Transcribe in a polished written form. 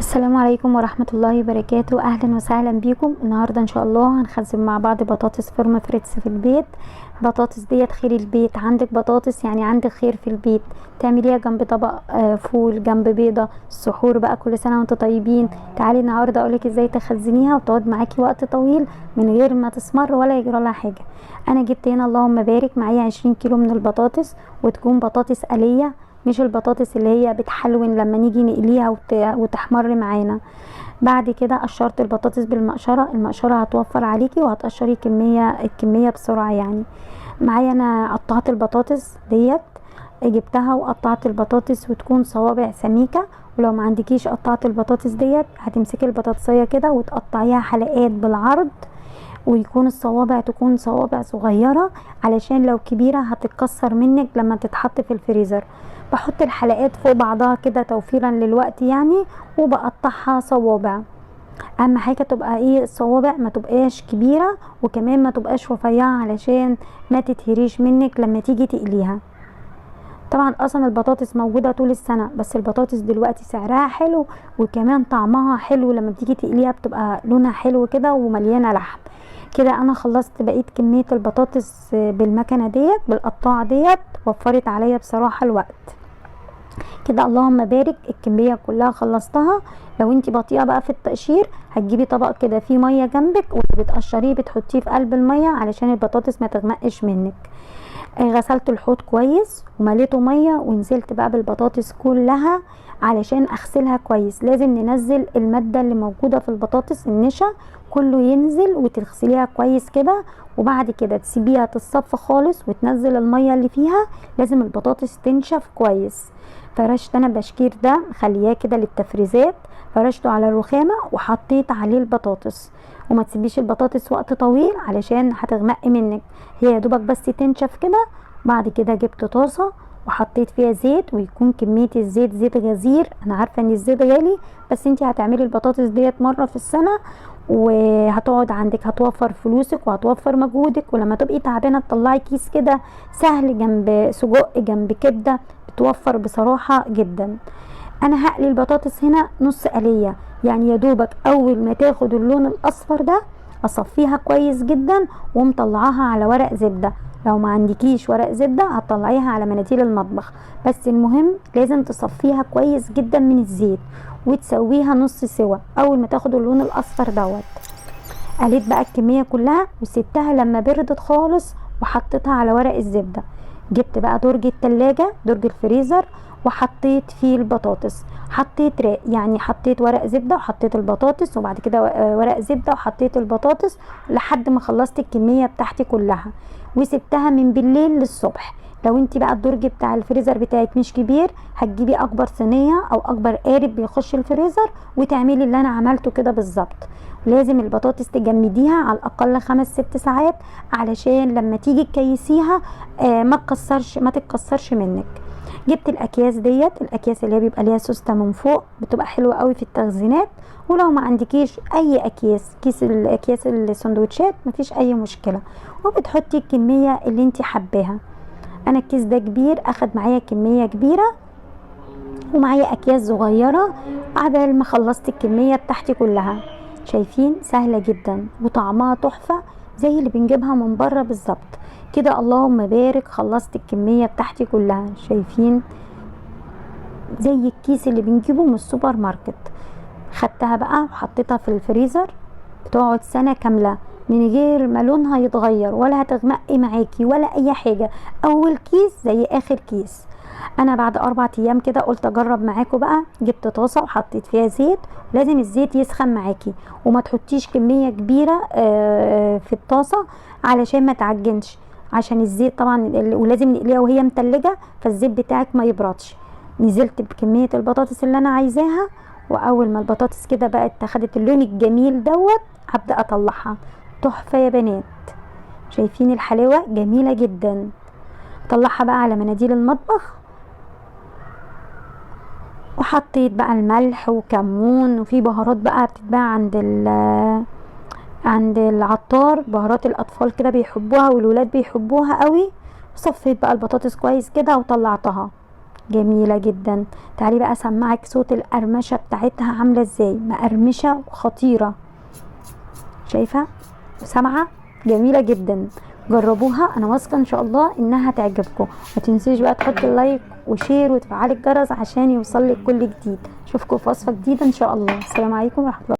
السلام عليكم ورحمة الله وبركاته. أهلا وسهلا بيكم. النهاردة إن شاء الله هنخزن مع بعض بطاطس فرن فريتس في البيت. بطاطس ديت خير البيت، عندك بطاطس يعني عندك خير في البيت. تعمليها جنب طبق فول، جنب بيضة، السحور بقى. كل سنة وانتم طيبين. تعالي النهاردة اقولك ازاي تخزنيها وتقعد معاكي وقت طويل من غير ما تسمر ولا يجرى لها حاجة. انا جبت هنا اللهم بارك معايا 20 كيلو من البطاطس، وتكون بطاطس قلية، مش البطاطس اللي هي بتحلون لما نيجي نقليها وتحمر معانا. بعد كده قشرت البطاطس بالمقشره، المقشره هتوفر عليكي وهتقشري الكميه بسرعة. يعني معايا انا قطعت البطاطس ديت، جبتها وقطعت البطاطس وتكون صوابع سميكة. ولو ما عندكيش قطعت البطاطس ديت، هتمسكي البطاطسيه كده وتقطعيها حلقات بالعرض، ويكون الصوابع تكون صوابع صغيرة علشان لو كبيرة هتتكسر منك لما تتحط في الفريزر. بحط الحلقات فوق بعضها كده توفيرا للوقت يعني، وبقطعها صوابع. اهم حاجة تبقى ايه الصوابع ما تبقاش كبيرة، وكمان ما تبقاش رفيعة علشان ما تتهريش منك لما تيجي تقليها. طبعا اصلا البطاطس موجودة طول السنة، بس البطاطس دلوقتي سعرها حلو وكمان طعمها حلو، لما بتيجي تقليها بتبقى لونها حلو كده ومليانة لحم كده. انا خلصت بقيت كمية البطاطس بالمكنه ديت بالقطاعه ديت، وفرت عليا بصراحة الوقت كده اللهم بارك. الكمية كلها خلصتها. لو انتي بطيئه بقى في التقشير، هتجيبي طبق كده فيه مية جنبك، واللي بتقشريه بتحطيه في قلب المية علشان البطاطس ما تغمقش منك. غسلت الحوض كويس ومليته مية، ونزلت بقى بالبطاطس كلها علشان اغسلها كويس. لازم ننزل المادة اللي موجودة في البطاطس، النشا كله ينزل، وتغسليها كويس كده. وبعد كده تسيبيها تتصفى خالص وتنزل المية اللي فيها. لازم البطاطس تنشف كويس. فرشت انا بشكير ده، خلياه كده للتفريزات، فرشته على الرخامه وحطيت عليه البطاطس. وما تسيبيش البطاطس وقت طويل علشان هتغمق منك، هي يا دوبك بس تنشف كده. بعد كده جبت طاسه وحطيت فيها زيت، ويكون كمية الزيت زيت غزير. انا عارفه ان الزيت غالي، بس انتي هتعملي البطاطس ديت مرة في السنة وهتقعد عندك، هتوفر فلوسك وهتوفر مجهودك. ولما تبقي تعبانة تطلعي كيس كده سهل جنب سجق جنب كبده، بتوفر بصراحة جدا. انا هقلي البطاطس هنا نص قليه، يعني يا دوبك اول ما تاخد اللون الاصفر ده اصفيها كويس جدا ومطلعاها على ورق زبدة. لو ما عندكيش ورق زبدة هتطلعيها على مناديل المطبخ، بس المهم لازم تصفيها كويس جدا من الزيت وتسويها نص سوا اول ما تاخد اللون الاصفر دوت. قليت بقى الكمية كلها وسبتها لما بردت خالص وحطيتها على ورق الزبدة. جبت بقى درج التلاجة، درج الفريزر، وحطيت فيه البطاطس. حطيت يعني حطيت ورق زبدة وحطيت البطاطس، وبعد كده ورق زبدة وحطيت البطاطس لحد ما خلصت الكمية بتاعتي كلها، وسبتها من بالليل للصبح. لو انت بقى الدرج بتاع الفريزر بتاعك مش كبير، هتجيبي اكبر صينية او اكبر قارب بيخش الفريزر وتعملي اللي انا عملته كده بالظبط. لازم البطاطس تجمديها على الاقل 5-6 ساعات علشان لما تيجي تكيسيها ما تتكسرش منك. جبت الاكياس ديت، الاكياس اللي هي بيبقى ليها سوسته من فوق، بتبقى حلوة قوي في التخزينات. ولو ما عندكيش اي اكياس، كيس الاكياس السندوتشات مفيش اي مشكلة، وبتحطي الكمية اللي انت حباها. انا الكيس ده كبير، اخد معايا كمية كبيرة، ومعايا اكياس صغيرة عبال ما خلصت الكمية بتاعتي كلها. شايفين سهلة جدا وطعمها تحفة زي اللي بنجيبها من بره بالظبط كده. اللهم بارك، خلصت الكمية بتاعتي كلها. شايفين زي الكيس اللي بنجيبه من السوبر ماركت. خدتها بقى وحطيتها في الفريزر، بتقعد سنة كاملة من غير ما لونها يتغير ولا هتغمق معاكي ولا اي حاجة. اول كيس زي اخر كيس. انا بعد 4 ايام كده قلت اجرب معاكم بقى. جبت طاسه وحطيت فيها زيت، لازم الزيت يسخن معاكي وما تحطيش كمية كبيرة في الطاسه علشان ما تعجنش، عشان الزيت طبعا ولازم نقليها وهي متلجه فالزيت بتاعك ما يبردش. نزلت بكمية البطاطس اللي انا عايزاها، واول ما البطاطس كده بقت اخدت اللون الجميل دوت هبدا اطلعها. تحفة يا بنات، شايفين الحلاوة جميلة جدا. طلعها بقى على مناديل المطبخ، وحطيت بقى الملح وكمون، وفي بهارات بقى بتتباع عند العطار، بهارات الاطفال كده بيحبوها والولاد بيحبوها قوي. صفيت بقى البطاطس كويس كده وطلعتها. جميلة جدا. تعالي بقى اسمعك صوت القرمشه بتاعتها عامله ازاي، مقرمشه وخطيرة. شايفه وسامعه؟ جميلة جدا. جربوها، انا واثقة ان شاء الله انها تعجبكم. ما تنسيش بقى تحطي like و share وتفعلي الجرس عشان يوصلك كل جديد. اشوفكم في وصفه جديدة ان شاء الله. السلام عليكم ورحمة الله.